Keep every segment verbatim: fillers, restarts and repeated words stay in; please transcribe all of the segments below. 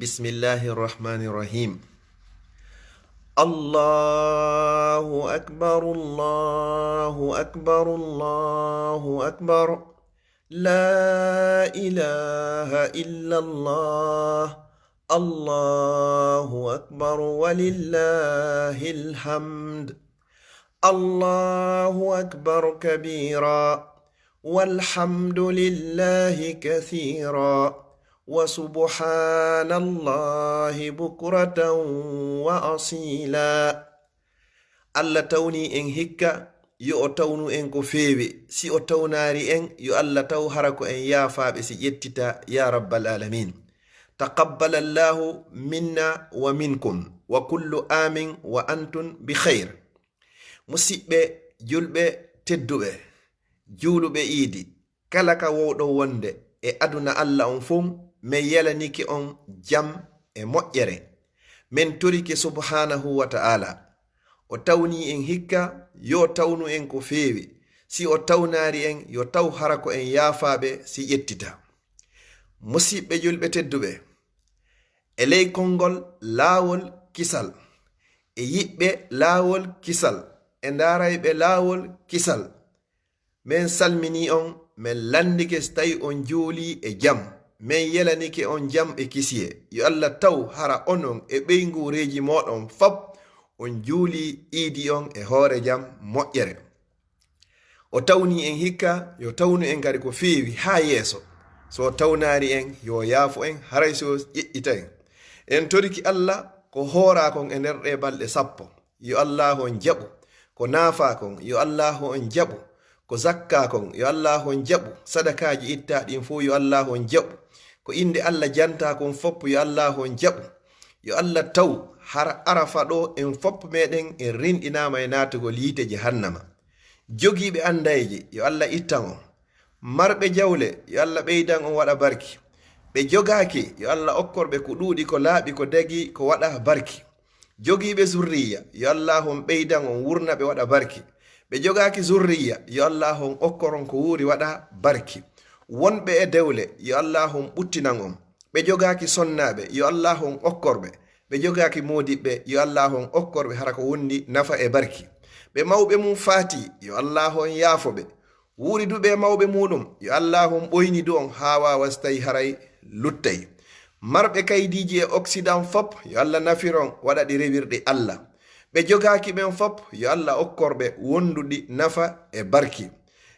بسم الله الرحمن الرحيم. الله أكبر، الله أكبر، الله أكبر. لا إله إلا الله. الله أكبر ولله الحمد. الله أكبر كبيرا، والحمد لله كثيرا، وسبحان الله بكرة وأصيلا. Allah tawni en hikka, yo o tawnu en ko feewi. Si o tawnaari en, yo Allah taw hara ko en yaafaaɓe si ƴettita, ya rabbal alamin. تقبل الله منا ومنكم، وكل عام وأنتم بخير. Musiɓɓe julɓe tedduɓe, juuluɓe iidi, kala ka wowɗo wonde e aduna Allah on fow, men yelanike on jam e moƴƴere. Men torike subhanahu wa ta'ala, o tawni en hikka, yo tawnu en ko feewi. Si o tawnaari en, yo taw hara ko en yaafaaɓe si ƴettita. Musiɓɓe julɓe tedduɓe, e ley konngol laawol kisal, e yiɓɓe laawol kisal, e ndaarayɓe laawol kisal, men salmini on, men lanndike si tawi on juuli e jam, men yelanike on jam e kisiye. Yo Allah taw hara onon e ɓeynguureeji mooɗon fop on juuli iidi on e hoore jam moƴƴere. O tawni en hikka, yo tawnu en kadi ko feewi haa yeeso. So o tawnaari en, yo yaafo en, haray si o ƴeƴƴita en. En toriki Allah ko hooraa kon e nder ɗee balɗe sappo. Yo Allah on jaɓu. Ko naafaa kon, yo Allah on jaɓu. Ko zakkaa kon, yo Allah on jaɓu. Sadakaaji ittaa ɗin fow, yo Allah on jaɓu. Ko innde Allah jantaa kon fop, yo Allah on jaɓu. Yo Allah taw hara Arafa ɗo en fop meɗen en rinɗinaama e naatugol yiite jahannama. Jogiiɓe andayje, yo Allah ittan on. Marɓe jawle, yo Allah ɓeydan on waɗa barki. Ɓe jogaaki, yo Allah okkor ɓe ko ɗuuɗi, ko laaɓi, ko dagi, ko waɗa barki. Jogiiɓe zurriya, yo Allah on ɓeydan on, wurna ɓe waɗa barki. Ɓe jogaaki zurriya, yo Allah on okkor on ko wuuri waɗa barki. Wonɓe e dewle, yo Allah on ɓuttinan on. Ɓe jogaaki sonnaaɓe, yo Allah on okkor ɓe. Ɓe jogaaki moodiɓɓe, yo Allah on okkor ɓe hara ko wondi nafa e barki. Ɓe mawɓe mum faati, yo Allah on yaafo ɓe. Wuuriduɓe e mawɓe muuɗum, yo Allah on ɓoynidu on haa waawa si tawi haray luttay. Marɓe kaydiiji e oksidan fop, yo Allah nafir on waɗa ɗi rewirɗi Allah. Ɓe jogaaki ɓen fop, yo Allah okkor ɓe wonduɗi nafa e barki.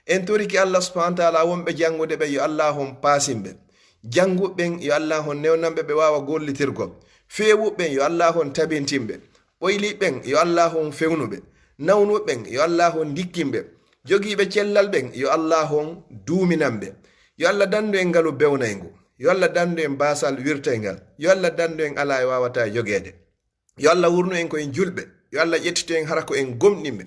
En toriki Allah subhanahu wa ta'ala wonɓe janngude ɓe, yo Allah on paasin ɓe. Jannguɓe ɓen, yo Allah on newnan ɓe, ɓe waawa gollitirgol. Feewuɓe ɓen, yo Allah on tabintin ɓe. Ɓoyliiɓe ɓen, yo Allah on fewnu ɓe. Nawnuɓe ɓen, yo Allah on ndikkin ɓe. Jogiiɓe cellal ɓen, yo Allah on duuminan ɓe. Yo Allah dandu en ngalu bewnayngu. Yo Allah dandu en baasal wirtayngal. Yo Allah dandu en alaa e waawataa jogeede. Yo Allah wurnu en ko en julɓe. Yo Allah ƴettitu en hara ko en gomɗinɓe.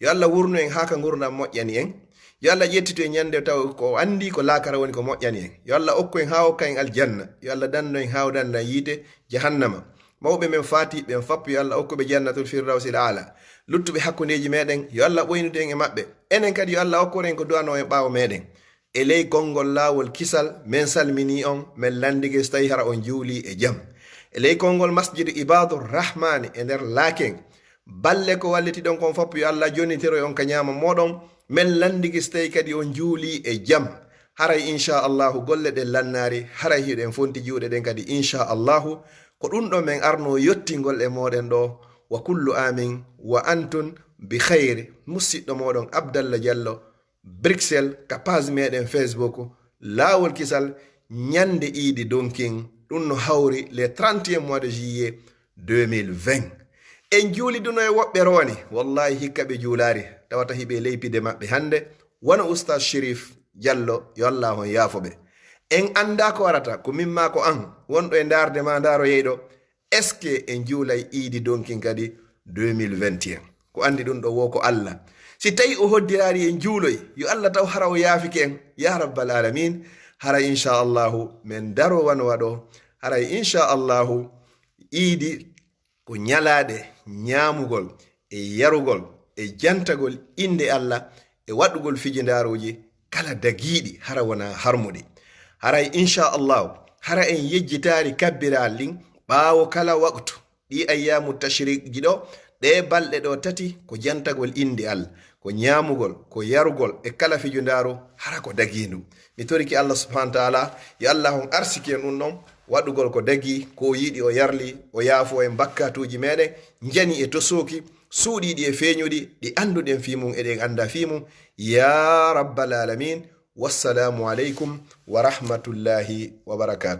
Yo Allah wurnu en haa ka ngurndan moƴƴani en. Yo Allah ƴettitu en ñande taw ko o anndi ko laakara woni ko moƴƴani en. Yo Allah okku en haa okka en aljanna. Yo Allah dandu en haa o danda yiite jahannama. Mawɓe men faati ɓen fop, yo Allah okku ɓe jannatul firdawsil aala. Luttuɓe hakkundeeji meɗen, yo Allah ɓoynudu en e maɓɓe. Enen kadi, yo Allah okkor en ko du'anoo en ɓaawo meɗen. E ley konngol laawol kisal, men salmini on, men lanndike si tawi hara on juuli e jam. E ley konngol Masjidu Ibaadu Rahmaani e nder Laaken, balle ko wallitiɗon kon fop, yo Allah jonnitiro on ka ñaama mooɗon. Men lanndike si tawi kadi on juuli e jam. Haray, inchallahu, golle ɗen lannaari, haray hiɗen fonti juuɗe ɗen kadi, inchallahu. Ko ɗum ɗo men arno yottingol e mooɗen ɗo. Wa kullu amin wa antum bi khayr. Musiɗɗo mooɗon Abdallah Diallo, Bruxelles, ka page meɗen Facebook, Laawol Kisal, ñande iidi Donkin, ɗum no hawri le trente et un mois de juillet deux mille vingt. En juuliduno e woɓɓe rooni, wallahi hikka ɓe juulaari, tawata hiɓe ley pide maɓɓe hannde, wano Oustaz Chérif Diallo, yo Allah on yaafo ɓe. En anndaa ko arata, ko min maa ko an, wonɗo e ndaarde maa ndaaro yeyɗo, est-ce que en juulay iidi Donkin kadi deux mille vingt et un? Ko anndi ɗum ɗo wo ko Allah. Si tawi o hoddiraari en juuloy, yo Allah taw hara o yaafike en, ya rabbal alamin. Haray inchallahu men daro wano waɗo. Haray inchallahu iidi ko ñalaaɗe ñaamugol e yarugol e jantagol innde Allah e waɗugol fijindaaruuji kala dagiiɗi hara wona harmuɗi. Haray inchallahu Hara en yejjitaani kabbiraal ɗin ɓaawo kala waqtu. Ɗi ayyaamu tashriqji ɗo, ɗe balɗe ɗo tati ko jantagol innde Allah, ko ñaamugol, ko yarugol e kala fijundaaru, hara ko dagiindu. Mi torike Allah subhanahu wa taala, yo Allah on arsike en ɗum ɗon, waɗugol ko dagii, ko o yiɗi o yarli, o yaafo en bakkatuuji meɗen, njani e tosooki, suuɗiiɗi e feeñuɗi, ɗi annduɗen fii mum e ɗen annda fii mum. Ya rabbal alamin, wassalaamu aleykum wa rahmatullahi wa barakatuh.